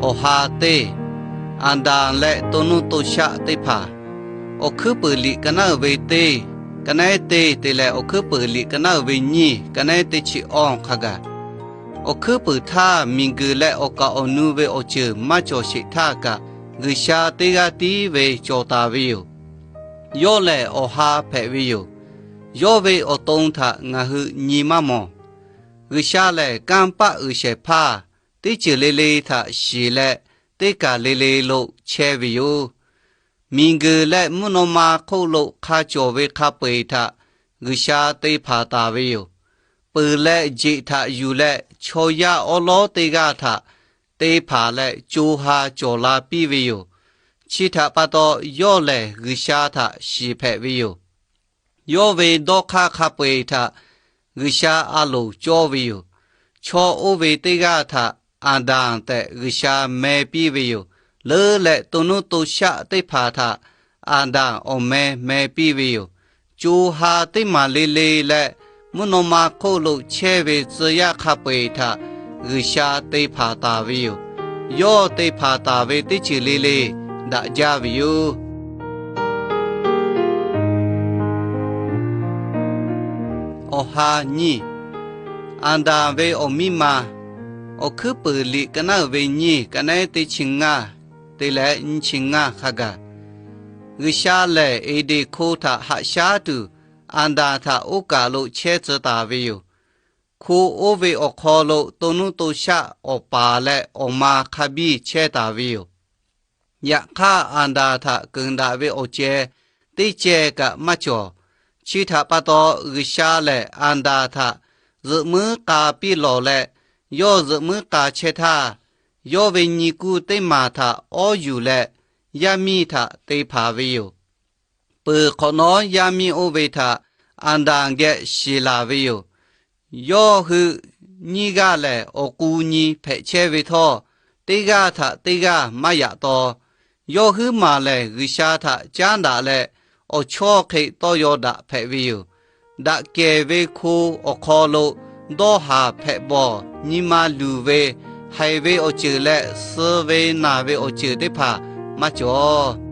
Awˬ ha teˇ, Aˍdanˍ leh to nuˇ to shaˆ teˇ hpaˍ. Awˬ hkuiˉ puiˍ liꞈ ka naˉ uiˍ ve teˇ, ka naˉ teˇ te leh awˬ hkuiˉ puiˍ liꞈ ka naˉ uiˍ ve nyiˇ, ka naˉ teˇ chi awˇ hk'a gaˬ. Awˬ hkuiˉ puiˍ htaˇ, miˬguiˬ leh awˬ kaˍ awˬ nu ve awˬ ceuˬ maˇ cawˬ sheˍ htaˇ kaꞈ, G'uiˬsha teˇ g'aˇ tiˉ ve cawˬ taˍ ve yoˬ. Yawˇ lehˬ awˬ ha hpehꞈ ve yoˬ. Yawˇ ve awˬ to htaꞈ ngaˬ hui nyi maˇ mawˬ. G'uiˬsha lehˬ, kanˇ paˆ uiˍ shehˍ hpaˇ teˇ ceuˬ le le htaꞈ shiˍ leh, teˇ kaˬ le le lo chehˇ ve yoˬ. Miˬguiˬ leh mvuhˇ naw ma hk'oˆ lo hk'a cawˬ ve hk'a peu-eˬ htaꞈ G'uiˬsha te hpanˍ taˍ ve yoˬ. Peuˬ leh jeꞈ htaꞈ yuˬ leh, chaw yaˇ awˉ lawˉ teˇ g'aˇ htaꞈ te hpanˍ leh co ha cawˬ la piˇ ve yoˬ. Chi htaꞈ pa taw, yawˇ lehˬ G'uiˬsha htaꞈ shiˍ hpehꞈ ve yoˬ. Yawˇ ve dawˇ hk'aˇ hk'a peu-eˬ htaꞈ G'uiˬsha a loˍ cawˇ ve yoˬ. Chaw oˇ ve teˇ g'aˇ htaꞈ Aˍdanˍ tehꞈ G'uiˬsha meh piˇ ve yoˬ. Leuˉ leh to nuˇ to shaˆ teˇ hpaˍ htaꞈ Aˍdanˍ awˬ meh meh piˇ ve yoˬ. Co ha teˇ maˬ le le leh mvuhˇ naw ma hk'oˆ lo chehˇ ve tcuh yaˇ hk'a peu-eˬ htaꞈ G'uiˬsha te hpanˍ taˍ ve yoˬ. Yawˇ te hpanˍ taˍ ve teˇ ceuˬ le le daꞈ jaˇ ve yoˬ. Awˬ ha nyiˇ, Aˍdanˍ ve awˬ miˇ ma. Awˬ hkuiˉ puiˍ liꞈ ka naˉ uiˍ ve nyiˇ, ka naˉ teˇ chi ngaˇ te leh nyiˇ chi ngaˇ hk'a gaˬ. G'uiˬsha lehˬ, Eˍdenˍ hko htaꞈ haꞈ shaˉ tuˬ, Aˍdanˍ htaꞈ oˇ kaˬ lo chehˇ tcuh taˍ ve yoˬ. Hko oˇ ve awˬ hk'aw lo to nuˇ to shaˆ awˬ paˍ leh awˬ ma hk'a biˇ chehˇ taˍ ve yoˬ. Yaꞈ hk'aˇ, Aˍdanˍ htaꞈ keunˍ daꞈ ve awˬ ceh teˇ ceh kaꞈ maˇ cawˬ. Chi htaꞈ pa taw, G'uiˬsha lehˬ Aˍdanˍ htaꞈ zuhꞈ muiˉ k'a piˇ lawˬ leh, yawˇ zuhꞈ muiˉ k'a chehˇ htaˇ, yawˇ ve nyi kuˇ teˇ maˬ htaꞈ awˉ yuˬ leh, yaˇ miˇ htaꞈ te hpanˍ ve yoˬ. Peuˬ hk'awꞈ nawˉ, yaˇ miˇ oˇ ve htaꞈ Aˍdanˍ geh shiˍ laˬ ve yoˬ. Yawˇ hui nyiˇ g'aˇ lehˬ, awˬ k'u nyi hpehꞈ chehˇ ve htawˇ, teˇ g'aˇ htaꞈ teˇ g'aˇ maˇ yaꞈ taw. Yawˇ huiˉ maˬ lehˬ, G'uiˬsha htaꞈ caˉ daꞈ leh, awˬ chawˇ hk'e tawˇ yaw daꞈ hpehꞈ ve yoˬ. Daꞈ kehˬ ve hko awˬ hk'aw lo dawˇ haˍ hpehꞈ bawˬ, nyi ma luˬ ve, haiˬ ve awˬ ceuˬ leh suh ve naˬ ve awˬ ceuˬ teˇ hpaˍ maˇ cawˬ.